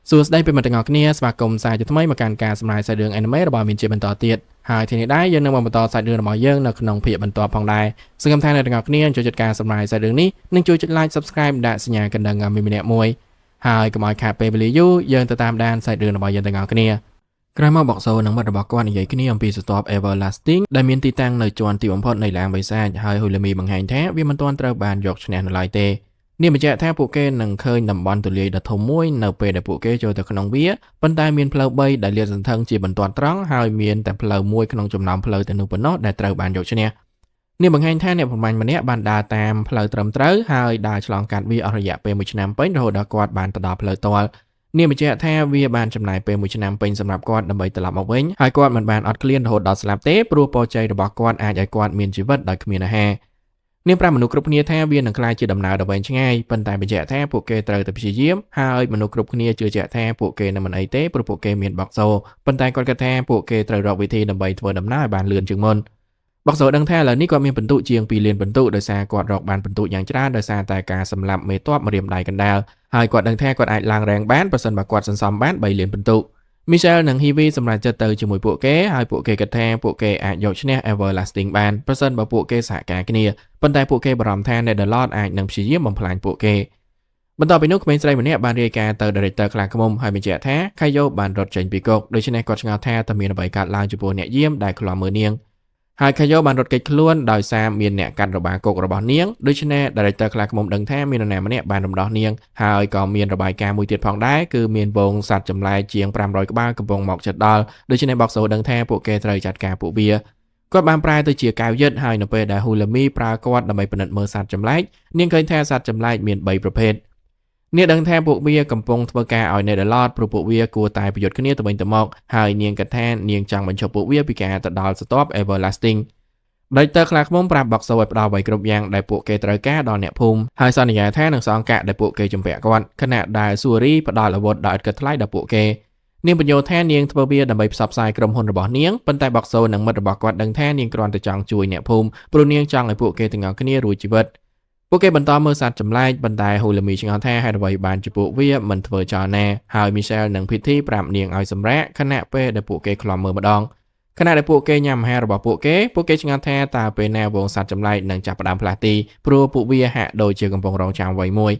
សួស្តីប្រិយមិត្តទាំងអស់គ្នាស្វាគមន៍សាជាថ្មីមកកាន់ការសម្រាយសាច់រឿង anime របស់មានជាបន្តទៀតហើយទីនេះដែរយើងនឹងមកបន្តសាច់រឿងរបស់យើងនៅក្នុងភាគបន្ទាប់ផងដែរសង្ឃឹមថាអ្នកទាំងអស់គ្នាចូលចិត្តការសម្រាយសាច់រឿងនេះនិងជួយចុច like subscribe ដាក់សញ្ញាកណ្ដឹងឲ្យមានម្នាក់មួយហើយកុំឲ្យខាតពេលវេលាយូរយើងទៅតាមដានសាច់រឿងរបស់យើងទាំងអស់គ្នាក្រោយមកបកសូនិងមិត្តរបស់គាត់និយាយគ្នាអំពីស្រទាប់ Everlasting ដែលមានទីតាំងនៅជាន់ទីបំផុតនៃឡានបិសាចហើយហ៊ូលីមីបង្ហាញថាវាមិនទាន់ត្រូវបានយកឈ្នះនៅឡើយទេនេះបញ្ជាក់ថាពួកគេនឹងឃើញតំបន់ទូលាយដ៏ធំមួយនៅពេលដែលពួកគេចូលទៅក្នុងវាប៉ុន្តែមានផ្លូវ3ដែលលាតសន្ធឹងជាបន្ទាត់ត្រង់ហើយមានតែផ្លូវមួយក្នុងចំណោមផ្លូវទាំងនោះប៉ុណ្ណោះដែលត្រូវបានយកឈ្នះនេះបង្ហាញថាអ្នកប្រមាញ់ម្នាក់បានដើរតាមផ្លូវត្រឹមត្រូវហើយដើរឆ្លងកាត់វាអស់រយៈពេល1ឆ្នាំពេញរហូតដល់គាត់បានទៅដល់ផ្លូវទាល់នេះបញ្ជាក់ថាវាបានចំណាយពេល1ឆ្នាំពេញសម្រាប់គាត់ដើម្បីត្រឡប់មកវិញហើយគាត់មិនបានអត់ឃ្លានរហូតដល់ស្លាប់ទេព្រោះពរជ័យរបស់គាត់អាចឲ្យគាត់មានជីវិតដោយគ្មានអាហារនាងប្រាប់មនុស្សគ្រប់គ្នាថាវានឹងក្លាយជាដំណើរដ៏វែងឆ្ងាយប៉ុន្តែបញ្ជាក់ថាពួកគេត្រូវតែព្យាយាមហើយមនុស្សគ្រប់គ្នាជឿជាក់ថាពួកគេនឹងមិនអីទេព្រោះពួកគេមានបកសូប៉ុន្តែគាត់គិតថាពួកគេត្រូវរកវិធីដើម្បីធ្វើដំណើរឲ្យបានលឿនជាងមុនបកសូដឹងថាឥឡូវនេះគាត់មានពិន្ទុជាង2លានពិន្ទុដោយសារគាត់រកបានពិន្ទុយ៉ាងច្រើនដោយសារតែការសម្លាប់មេតបម្រាមដៃកណ្ដាលហើយគាត់ដឹងថាគាត់អាចឡើងរែងបានប្រសិនបើគាត់សន្សំបាន3លានពិន្ទុមីសែលនិងហ៊ីវីសម្រេចចិត្តទៅជាមួយពួកគេហើយពួកគេគិតថាពួកគេអាចយកឈ្នះ Everlasting បានប្រសិនបើពួកគេសហការគ្នាប៉ុន្តែពួកគេបារម្ភថា Netherlord អាចនឹងព្យាយាមបំផ្លាញពួកគេបន្ទាប់ពីនោះក្មេងស្រីម្នាក់បានរាយការណ៍ទៅ Director ខ្លាឃ្មុំហើយបញ្ជាក់ថាខៃយ៉ូបានរត់ចេញពីគុកដូច្នេះគាត់ឆ្ងល់ថាតើមានអ្វីកើតឡើងចំពោះអ្នកយាមដែលឃ្លាំមើលនាងហើយខៃយ៉ូបានរត់គេចខ្លួនដោយសារមានអ្នកកាត់របារគុករបស់នាងដូច្នេះ Director ខ្លាឃ្មុំដឹងថាមាននរណាម្នាក់បានរំដោះនាងហើយក៏មានរបាយការណ៍មួយទៀតផងដែរគឺមានហ្វូងសត្វចម្លែកជាង500ក្បាលកំពុងមកជិតដល់ដូច្នេះបកសូដឹងថាពួកគេត្រូវចាត់ការពួកវាគាត់បានប្រែទៅជាកែវយឹតហើយនៅពេលដែលហ៊ូឡាមីប្រើគាត់ដើម្បីពិនិត្យមើលសត្វចម្លែកនាងឃើញថាសត្វចម្លែកមាន3ប្រភេទនាងដឹងថាពួកវាកំពុងធ្វើការឲ្យ Netherlord ព្រោះពួកវាគួរតែប្រយុទ្ធគ្នាទៅវិញទៅមកហើយនាងគិតថានាងចង់បញ្ឈប់ពួកវាពីការទៅដល់ស្រទាប់ Everlasting ដោយទ័រខ្លាឃ្មុំប្រាប់បកសូឲ្យផ្ដល់អ្វីគ្រប់យ៉ាងដែលពួកគេត្រូវការដល់អ្នកភូមិហើយសន្យាថានឹងសងកាក់ដែលពួកគេជំពាក់គាត់ខណៈដែលស៊ូរីផ្ដល់អាវុធដោយឥតគិតថ្លៃដល់ពួកគេនាងបញ្យល់ថានាងធ្វើវាដើម្បីផ្សព្វផ្សាយក្រុមហ៊ុនរបស់នាងប៉ុន្តែបកសូនិងមិត្តរបស់គាត់ដឹងថានាងគ្រាន់តែចង់ជួយអ្នកភូមិព្រោះនាងចង់ឲ្យពួកគេទាំងអស់គ្នារួចជីវិតពួកគេបន្តមើលសត្វចម្លែកប៉ុន្តែហ៊ូឡាមីឆ្ងល់ថាហេតុអ្វីបានជាពួកវាមិនធ្វើចោលណាហើយមីសែលនិងភីធីប្រាប់នាងឲ្យសម្រាកខណៈពេលដែលពួកគេឃ្លាំមើលម្ដងខណៈដែលពួកគេញ៉ាំអាហាររបស់ពួកគេពួកគេឆ្ងល់ថាតើពេលណាហ្វូងសត្វចម្លែកនឹងចាប់ផ្ដើមផ្លាស់ទីព្រោះពួកវាហាក់ដូចជាកំពុងរងចាំអ្វីមួយ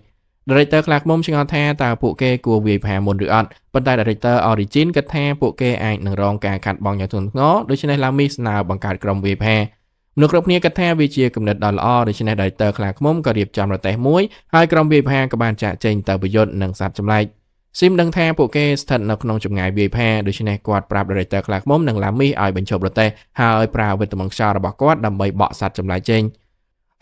Director ខ្លាឃ្មុំឆ្ងល់ថាតើពួកគេគួរវាយប្រហារមុនឬអត់ប៉ុន្តែ Director Origin គិតថាពួកគេអាចនឹងរងការខាត់បងយ៉ាងធ្ងន់ធ្ងរដូច្នេះឡាមីស្នើបង្កើតក្រុមវាយប្រហារមនុស្សគ្រប់គ្នាគិតថាវាជាគំនិតដ៏ល្អដូច្នេះ Director ខ្លាឃ្មុំក៏រៀបចំរទេះមួយហើយក្រុមវាយប្រហារក៏បានចាក់ចេញទៅប្រយុទ្ធនឹងសត្វចម្លែកស៊ីមដឹងថាពួកគេស្ថិតនៅក្នុងចម្ងាយវាយប្រហារដូច្នេះគាត់ប្រាប់ Director ខ្លាឃ្មុំនិងឡាមីឲ្យបញ្ឈប់រទេះហើយប្រើវេទមន្តខ្យល់របស់គាត់ដើម្បីបក់សត្វចម្លែកចេញ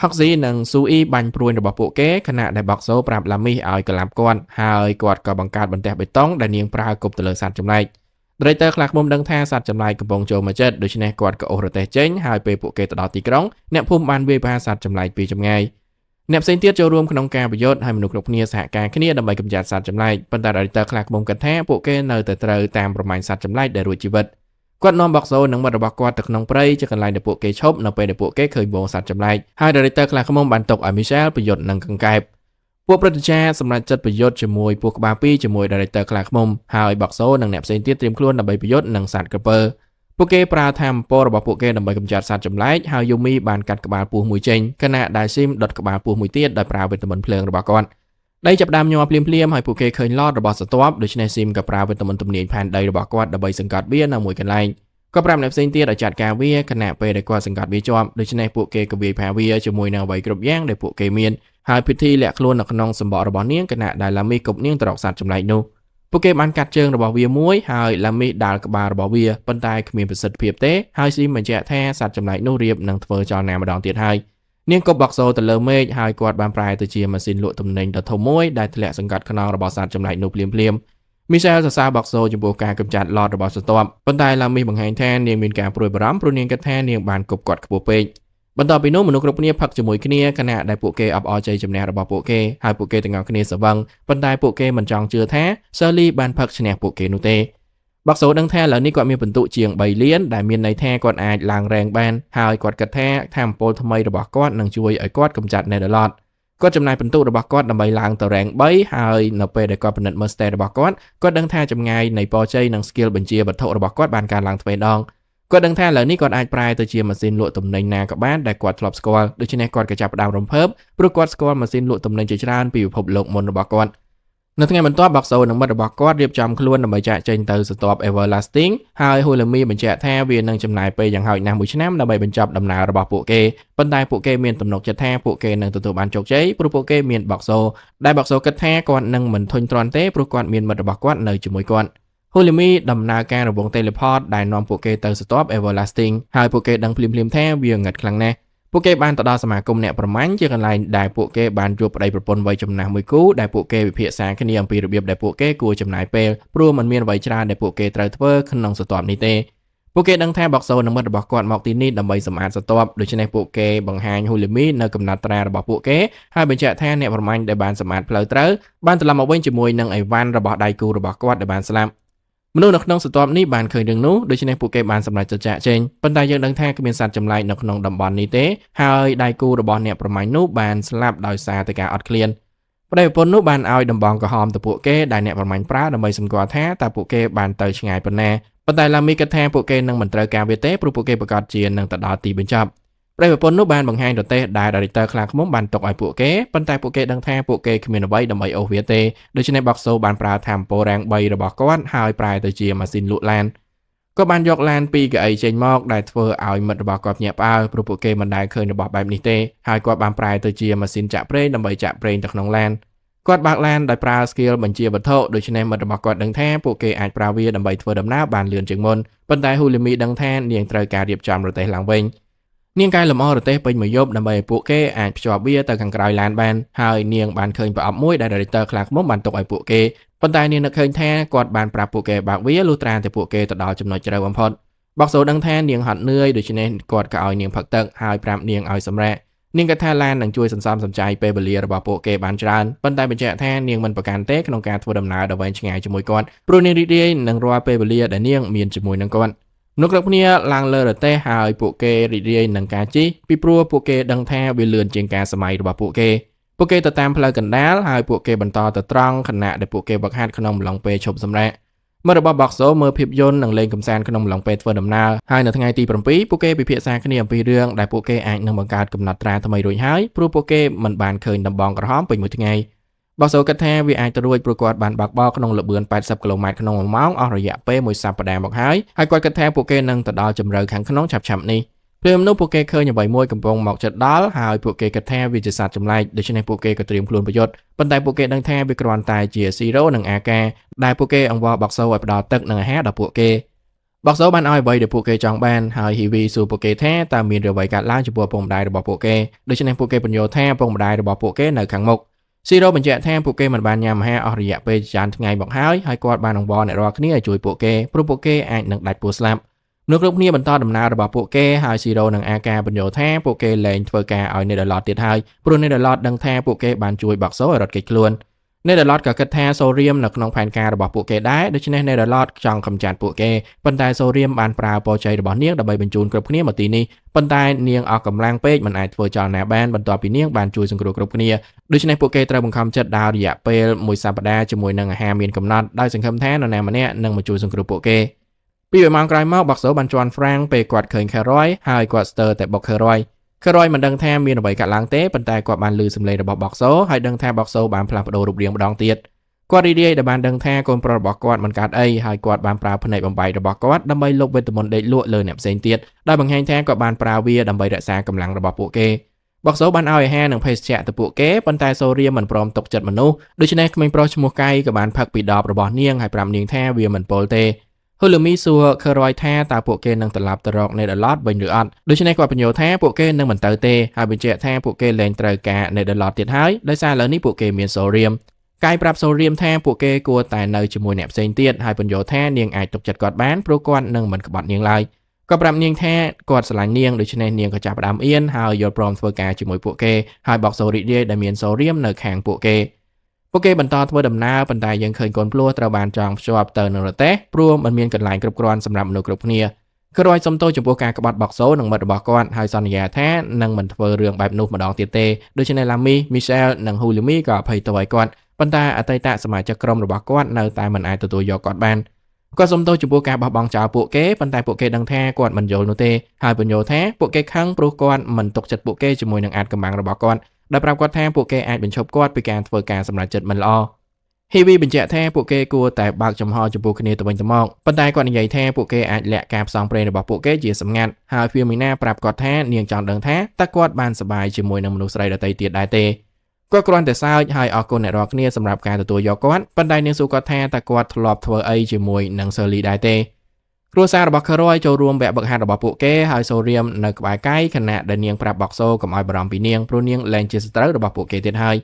ហុកស៊ីនិងស៊ូអ៊ីបាញ់ព្រួញរបស់ពួកគេខណៈដែលបកសូប្រាប់ឡាមីឲ្យកលាប់គាត់ហើយគាត់ក៏បង្កើតបន្ទះបេតុងដែលនាងប្រើគប់ទៅលើសត្វចម្លែក Director ខ្លាឃ្មុំដឹងថាសត្វចម្លែកកំពុងចូលមកចិត្តដូច្នេះគាត់ក៏អូសរទេះចេញហើយពេលពួកគេទៅដល់ទីក្រុងអ្នកភូមិបានវាយប្រហារសត្វចម្លែកពីចម្ងាយអ្នកផ្សេងទៀតចូលរួមក្នុងការប្រយុទ្ធហើយមនុស្សគ្រប់គ្នាសហការគ្នាដើម្បីកម្ចាត់សត្វចម្លែកប៉ុន្តែ Director ខ្លាឃ្មុំគិតថាពួកគេនៅតែត្រូវតាមប្រមាញ់សត្វចម្លែកដែលរួចជីវិតគាត់នាំបកសូនិងមិត្តរបស់គាត់ទៅក្នុងព្រៃជាកន្លែងដែលពួកគេឈប់នៅពេលដែលពួកគេឃើញហ្វូងសត្វចម្លែកហើយ Director ខ្លាឃ្មុំបានទុកឲ្យ Michelle ប្រយុទ្ធនឹងកង្កែបពួកព្រឹទ្ធាចារ្យសម្រេចចិត្តប្រយុទ្ធជាមួយពួកក្បាលពីរជាមួយ Director ខ្លាឃ្មុំហើយបកសូនិងអ្នកផ្សេងទៀតត្រៀមខ្លួនដើម្បីប្រយុទ្ធនឹងសត្វក្រពើពួកគេប្រើធម្មពលរបស់ពួកគេដើម្បីកម្ចាត់សត្វចម្លែកហើយយូមីបានកាត់ក្បាលពស់មួយចេញខណៈដែលស៊ីមដុតក្បាលពស់មួយទៀតដោយប្រើវេទមន្តភ្លើងរបស់គាត់ដីចាប់ផ្ដើមញ័រភ្លាមៗហើយពួកគេឃើញឡតរបស់ស្រទាប់ដូច្នេះស៊ីមក៏ប្រើវេទមន្តទំនាញផែនដីរបស់គាត់ដើម្បីសង្កត់វានៅមួយកន្លែងគាត់ប្រាប់អ្នកផ្សេងទៀតឲ្យចាត់ការវាខណៈពេលដែលគាត់សង្កត់វាជាប់ដូច្នេះពួកគេក៏វាយប្រហារវាជាមួយនឹងអ្វីគ្រប់យ៉ាងដែលពួកគេមានហើយពិធីលាក់ខ្លួននៅក្នុងសម្បករបស់នាងខណៈដែលឡាមីគប់នាងទៅរកសត្វចម្លែកនោះពួកគេបានកាត់ជើងរបស់វាមួយហើយឡាមីដាល់ក្បាលរបស់វាប៉ុន្តែគ្មានប្រសិទ្ធភាពទេហើយស៊ីមបញ្ជាក់ថាសត្វចម្លែកនោះរៀបនឹងធ្វើចលនាម្ដងទៀតហើយនាងគប់បកសូទៅលើមេឃហើយគាត់បានប្រែទៅជាម៉ាស៊ីនលក់ទំនិញដ៏ធំមួយដែលធ្លាក់សង្កត់ខ្នងរបស់សត្វចម្លែកនោះភ្លាមៗមីសែលសរសើរបកសូចំពោះការកម្ចាត់ឡតរបស់ស្រទាប់ប៉ុន្តែឡាមីបង្ហាញថានាងមានការព្រួយបារម្ភព្រោះនាងគិតថានាងបានគប់គាត់ខ្ពស់ពេកបន្ទាប់ពីនោះមនុស្សគ្រប់គ្នាផឹកជាមួយគ្នាខណៈដែលពួកគេអបអរជ័យជំនះរបស់ពួកគេហើយពួកគេទាំងអស់គ្នាស្រវឹងប៉ុន្តែពួកគេមិនចង់ជឿថាសឺលីបានផឹកឈ្នះពួកគេនោះទេបកសូដឹងថាឥឡូវនេះគាត់មានពិន្ទុជាង3លានដែលមានន័យថាគាត់អាចឡើងរែងបានហើយគាត់គិតថាធម្មពលថ្មីរបស់គាត់នឹងជួយឲ្យគាត់កម្ចាត់ Netherlord គាត់ចំណាយពិន្ទុរបស់គាត់ដើម្បីឡើងទៅ rank 3ហើយនៅពេលដែលគាត់ពិនិត្យមើល stat របស់គាត់គាត់ដឹងថាចម្ងាយនៃពរជ័យនិង skill បញ្ជាវត្ថុរបស់គាត់បានកើនឡើងទ្វេដងគាត់ដឹងថាឥឡូវនេះគាត់អាចប្រែទៅជាម៉ាស៊ីនលក់ទំនិញណាក៏បានដែលគាត់ធ្លាប់ស្គាល់ដូច្នេះគាត់ក៏ចាប់ផ្ដើមរំភើបព្រោះគាត់ស្គាល់ម៉ាស៊ីនលក់ទំនិញជាច្រើនពីពិភពលោកមុនរបស់គាត់នៅថ្ងៃបន្ទាប់បាក់សូនិងមិត្តរបស់គាត់រៀបចំខ្លួនដើម្បីចាកចេញទៅស្រទាប់ Everlasting ហើយហ៊ូលឺមីបញ្ជាក់ថាវានឹងចំណាយពេលយ៉ាងហោចណាស់មួយឆ្នាំដើម្បីបញ្ចប់ដំណើររបស់ពួកគេប៉ុន្តែពួកគេមានទំនុកចិត្តថាពួកគេនឹងទទួលបានជោគជ័យព្រោះពួកគេមានបាក់សូដែលបាក់សូគិតថាគាត់នឹងមិនធុញទ្រាន់ទេព្រោះគាត់មានមិត្តរបស់គាត់នៅជាមួយគាត់ហ៊ូលីមីដំណើរការរង្វង់ teleport ដែលនាំពួកគេទៅស្រទាប់ Everlasting ហើយពួកគេដឹងភ្លាមៗថាវាងឹតខ្លាំងណាស់ពួកគេបានទៅដល់សមាគមអ្នកប្រមាញ់ជាកន្លែងដែលពួកគេបានជួបប្តីប្រពន្ធវ័យចំណាស់មួយគូដែលពួកគេពិភាក្សាគ្នាអំពីរបៀបដែលពួកគេគួរចំណាយពេលព្រោះមិនមានអ្វីច្រើនដែលពួកគេត្រូវធ្វើក្នុងស្រទាប់នេះទេពួកគេដឹងថាបកសូនិងមិត្តរបស់គាត់មកទីនេះដើម្បីសម្អាតស្រទាប់ដូច្នេះពួកគេបង្ហាញហ៊ូលីមីនៅកំណត់ត្រារបស់ពួកគេហើយបញ្ជាក់ថាអ្នកប្រមាញ់ដែលបានសម្អាតផ្លូវត្រូវបានត្រឡប់មកវិញជាមួយនឹងអីវ៉ាន់របស់ដៃគូរបស់គាត់ដែលបានស្លាប់មនុស្សនៅក្នុងស្រទាប់នេះបានឃើញរឿងនោះដូច្នេះពួកគេបានសម្រេចចិត្តចាកចេញប៉ុន្តែយើងដឹងថាគ្មានសត្វចម្លែកនៅក្នុងតំបន់នេះទេហើយដៃគូរបស់អ្នកប្រមាញ់នោះបានស្លាប់ដោយសារតែការអត់ឃ្លានប្តីប្រពន្ធនោះបានឲ្យដំបងក្រហមទៅពួកគេដែលអ្នកប្រមាញ់ប្រើដើម្បីសម្គាល់ថាតើពួកគេបានទៅឆ្ងាយប៉ុណ្ណាប៉ុន្តែឡាមីគិតថាពួកគេនឹងមិនត្រូវការវាទេព្រោះពួកគេប្រាកដជានឹងទៅដល់ទីបញ្ចប់ប្តីប្រពន្ធនោះបានបង្ហាញរទេះដែល director ខ្លាឃ្មុំបានទុកឲ្យពួកគេប៉ុន្តែពួកគេដឹងថាពួកគេគ្មានអ្វីដើម្បីអូសវាទេដូច្នេះបកសូបានប្រើថាមពលរាំង3របស់គាត់ហើយប្រែទៅជាម៉ាស៊ីនលក់ឡានក៏បានយកឡានពីកៅអីចេញមកដែលធ្វើឲ្យមិត្តរបស់គាត់ភ្ញាក់ផ្អើលព្រោះពួកគេមិនដែលឃើញរបស់បែបនេះទេហើយគាត់បានប្រែទៅជាម៉ាស៊ីនចាក់ប្រេងដើម្បីចាក់ប្រេងទៅក្នុងឡានគាត់បើកឡានដោយប្រើ skill បញ្ជាវត្ថុដូច្នេះមិត្តរបស់គាត់ដឹងថាពួកគេអាចប្រើវាដើម្បីធ្វើដំណើរបានលឿនជាងមុនប៉ុន្តែហ៊ូលីមីដឹងថានាងត្រូវការរៀបចំរទេះឡើងវិញនាងកែលម្អរទេះពេញមួយយប់ដើម្បីឲ្យពួកគេអាចភ្ជាប់វាទៅខាងក្រោយឡានបានហើយនាងបានឃើញប្រអប់មួយដែល director ខ្លាឃ្មុំបានទុកឲ្យពួកគេប៉ុន្តែនាងនឹកឃើញថាគាត់បានប្រាប់ពួកគេបើកវាលុះត្រាតែពួកគេទៅដល់ចំណុចជ្រៅបំផុតបកសូដឹងថានាងហត់នឿយដូច្នេះគាត់ក៏ឲ្យនាងផឹកទឹកហើយប្រាប់នាងឲ្យសម្រាកនាងគិតថាឡាននឹងជួយសន្សំសំចៃពេលវេលារបស់ពួកគេបានច្រើនប៉ុន្តែបញ្ជាក់ថានាងមិនប្រកាន់ទេក្នុងការធ្វើដំណើរដ៏វែងឆ្ងាយជាមួយគាត់ព្រោះនាងរីករាយនឹងរាល់ពេលវេលាដែលនាងមានជាមួយនឹងគាត់មនុស្សគ្រប់គ្នាឡើងលើរទេះហើយពួកគេរីករាយនឹងការជិះពីព្រោះពួកគេដឹងថាវាលឿនជាងការសម័យរបស់ពួកគេពួកគេទៅតាមផ្លូវកណ្ដាលហើយពួកគេបន្តទៅត្រង់ខណៈដែលពួកគេវឹកហាត់ក្នុងអំឡុងពេលឈប់សម្រាកមិត្តរបស់បកសូមើលភាពយន្តនិងលេងកម្សាន្តក្នុងអំឡុងពេលធ្វើដំណើរហើយនៅថ្ងៃទី7ពួកគេពិភាក្សាគ្នាអំពីរឿងដែលពួកគេអាចនឹងបង្កើតកំណត់ត្រាថ្មីរួចហើយព្រោះពួកគេមិនបានឃើញដំបងក្រហមពេញមួយថ្ងៃបកសូគិតថាវាអាចទៅរួចព្រោះគាត់បានបើកបរក្នុងល្បឿន80គីឡូម៉ែត្រក្នុង1ម៉ោងអស់រយៈពេលមួយសប្តាហ៍មកហើយហើយគាត់គិតថាពួកគេនឹងទៅដល់ជម្រៅខាងក្នុងឆាប់ៗនេះភ្លាមនោះពួកគេឃើញអ្វីមួយកំពុងមកជិតដល់ហើយពួកគេគិតថាវាជាសត្វចម្លែកដូច្នេះពួកគេក៏ត្រៀមខ្លួនប្រយុទ្ធប៉ុន្តែពួកគេដឹងថាវាគ្រាន់តែជាស៊ីរ៉ូនិងអាកាដែលពួកគេអង្វរបកសូឲ្យផ្ដល់ទឹកនិងអាហារដល់ពួកគេបកសូបានឲ្យអ្វីដែលពួកគេចង់បានហើយហ៊ីវីសួរពួកគេថាតើមានរឿងអ្វីកើតឡើងចំពោះឪពុកម្ដាយរបស់ពួកគេដូច្នេះពួកគេពន្យល់ថាឪពុកម្ដាយរបស់ពួកគេនៅខាងមុខស៊ីរ៉ូបញ្ជាក់ថាពួកគេមិនបានញ៉ាំអាហារអស់រយៈពេលច្រើនថ្ងៃមកហើយហើយគាត់បានអង្វរអ្នករាល់គ្នាឲ្យជួយពួកគេព្រោះពួកគេអាចនឹងដាច់ពោះស្លាប់មនុស្សគ្រប់គ្នាបន្តដំណើររបស់ពួកគេហើយស៊ីរ៉ូនិងអាកាបញ្យល់ថាពួកគេលែងធ្វើការឲ្យនេដឡតទៀតហើយព្រោះនេដឡតដឹងថាពួកគេបានជួយបាក់សូឲ្យរត់គេចខ្លួននេដឡតក៏គិតថាសូរៀមនៅក្នុងផែនការរបស់ពួកគេដែរដូច្នេះនេដឡតចង់កម្ចាត់ពួកគេប៉ុន្តែសូរៀមបានប្រើពរជ័យរបស់នាងដើម្បីបញ្ជូនគ្រប់គ្នាមកទីនេះប៉ុន្តែនាងអស់កម្លាំងពេកមិនអាចធ្វើចលនាបានបន្ទាប់ពីនាងបានជួយសង្គ្រោះគ្រប់គ្នាដូច្នេះពួកគេត្រូវបង្ខំចិត្តដើររយៈពេលមួយសប្តាហ៍ជាមួយនឹងអាហារមានកំណត់ដោយសង្ឃឹមថានរណាម្នាក់នឹងមកជួយសង្គ្រោះពួកគេពីរម៉ោងក្រោយមកបាក់សូបានជន់ហ្វ្រាំងពេលគាត់ឃើញខេរ៉យហើយគាត់ស្ទើរតែបុកខេរ៉យខេរ៉យមិនដឹងថាមានអ្វីកើតឡើងទេប៉ុន្តែគាត់បានឮសំឡេងរបស់បាក់សូហើយដឹងថាបាក់សូបានផ្លាស់ប្ដូររូបរាងម្ដងទៀតគាត់រីករាយដែលបានដឹងថាកូនប្រុសរបស់គាត់មិនកើតអីហើយគាត់បានប្រើភ្នែកបំបែករបស់គាត់ដើម្បីលុបវេទមន្តដេកលក់លើអ្នកផ្សេងទៀតដោយបង្ហាញថាគាត់បានប្រើវាដើម្បីរក្សាកម្លាំងរបស់ពួកគេបាក់សូបានឲ្យអាហារនិងភេសជ្ជៈទៅពួកគេប៉ុន្តែសូរៀមមិនព្រមទុកចិត្តមនុស្សដូច្នេះក្មេងប្រុសឈ្មោះកៃក៏បានផឹកពីដបរបស់នាងហើយប្រាប់នាងថាវាមិនពលទេហ៊ូលូមីសួរខេរ៉យថាតើពួកគេនឹងត្រឡប់ទៅរកនេដឡតវិញឬអត់ដូច្នេះគាត់បញ្យល់ថាពួកគេនឹងមិនទៅទេហើយបញ្ជាក់ថាពួកគេលែងត្រូវការនេដឡតទៀតហើយដោយសារឥឡូវនេះពួកគេមានសូរៀមកាយប្រាប់សូរៀមថាពួកគេគួរតែនៅជាមួយអ្នកផ្សេងទៀតហើយបញ្យល់ថានាងអាចទុកចិត្តគាត់បានព្រោះគាត់នឹងមិនក្បត់នាងឡើយគាត់ប្រាប់នាងថាគាត់ស្រឡាញ់នាងដូច្នេះនាងក៏ចាប់ផ្ដើមអៀនហើយយល់ព្រមធ្វើការជាមួយពួកគេហើយបកសូរីករាយដែលមានសូរៀមនៅខាងពួកគេពួកគេបន្តធ្វើដំណើរប៉ុន្តែយើងឃើញកូនភ្លោះត្រូវបានចងភ្ជាប់ទៅនឹងរទេះព្រោះមិនមានកន្លែងគ្រប់គ្រាន់សម្រាប់មនុស្សគ្រប់គ្នា គឺរយសុំទោសចំពោះការក្បត់បොកសូនិងមិត្តរបស់គាត់ហើយសន្យាថានឹងមិនធ្វើរឿងបែបនោះម្ដងទៀតទេដូច្នេះឡាមីមីសែលនិងហ៊ូលីមីក៏អភ័យទោសឲ្យគាត់ប៉ុន្តែអតីតសមាជិកក្រុមរបស់គាត់នៅតែមិនអាចទទួលយកគាត់បានគាត់សុំទោសចំពោះការបោះបង់ចោលពួកគេប៉ុន្តែពួកគេដឹងថាគាត់មិនយល់នោះទេហើយពន្យល់ថាពួកគេខឹងព្រោះគាត់មិនទុកចិត្តពួកគេជាមួយនឹងអាចកំបាំងរបស់គាត់ដោយប្រាប់គាត់ថាពួកគេអាចបញ្ឈប់គាត់ពីការធ្វើការសម្រេចចិត្តមិនល្អហ៊ីវីបញ្ជាក់ថាពួកគេគួរតែបើកចំហចំពោះគ្នាទៅវិញទៅមកប៉ុន្តែគាត់និយាយថាពួកគេអាចលាក់ការផ្សងព្រេងរបស់ពួកគេជាសម្ងាត់ហើយហ្វៀមីណាប្រាប់គាត់ថានាងចង់ដឹងថាតើគាត់បានសប្បាយជាមួយនឹងមនុស្សស្រីដទៃទៀតដែរទេគាត់គ្រាន់តែសើចហើយអរគុណអ្នករាល់គ្នាសម្រាប់ការទទួលយកគាត់ប៉ុន្តែនាងសួរគាត់ថាតើគាត់ធ្លាប់ធ្វើអីជាមួយនឹងសឺលីដែរទេគ្រួសាររបស់ខឺរយចូលរួមវគ្គហ្វឹកហាត់របស់ពួកគេហើយសូរៀមនៅក្បែរកៃខណៈដែលនាងប្រាប់បុកសូកុំឲ្យបារម្ភពីនាងព្រោះនាងលែងជាសត្រូវរបស់ពួកគេទៀតហើយ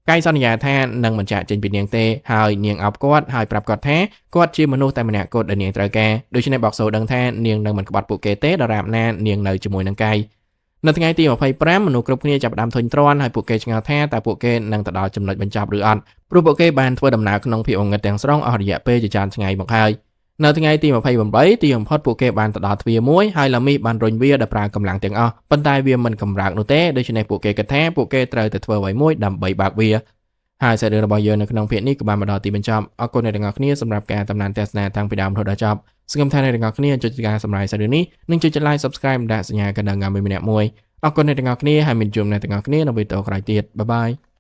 កៃសន្យាថានឹងមិនចាកចេញពីនាងទេហើយនាងអោបគាត់ហើយប្រាប់គាត់ថាគាត់ជាមនុស្សតែម្នាក់គត់ដែលនាងត្រូវការដូច្នេះបុកសូដឹងថានាងនឹងមិនក្បត់ពួកគេទេដរាបណានាងនៅជាមួយនឹងកៃនៅថ្ងៃទី25មនុស្សគ្រប់គ្នាចាប់ផ្ដើមធុញទ្រាន់ហើយពួកគេឆ្ងល់ថាតើពួកគេនឹងទៅដល់ចំណុចបញ្ចប់ឬអត់ព្រោះពួកគេបានធ្វើដំណើរក្នុងភាពងងឹតទាំងស្រុងអស់រយៈពេលជាច្រើនថ្ងៃមកហើយនៅថ្ងៃទី28ទីបំផុតពួកគេបានទៅដល់ទ្វារមួយហើយឡាមីបានរុញវាដោយប្រើកម្លាំងទាំងអស់ប៉ុន្តែវាមិនកម្រើកនោះទេដូច្នេះពួកគេគិតថាពួកគេត្រូវតែធ្វើអ្វីមួយដើម្បីបើកវាហើយសាច់រឿងរបស់យើងនៅក្នុងភាគនេះក៏បានមកដល់ទីបញ្ចប់អរគុណអ្នកទាំងអស់គ្នាសម្រាប់ការតាមដានទស្សនាតាំងពីដើមរហូតដល់ចប់សង្ឃឹមថាអ្នកទាំងអស់គ្នាចូលចិត្តការសម្រាយសាច់រឿងនេះនិងជួយចុច like Subscribe ដាក់សញ្ញាកណ្ដឹងឲ្យម្នាក់មួយអរគុណអ្នកទាំងអស់គ្នាហើយមានជួបអ្នកទាំងអស់គ្នានៅវីដេអូក្រោយទៀតបាយបាយ។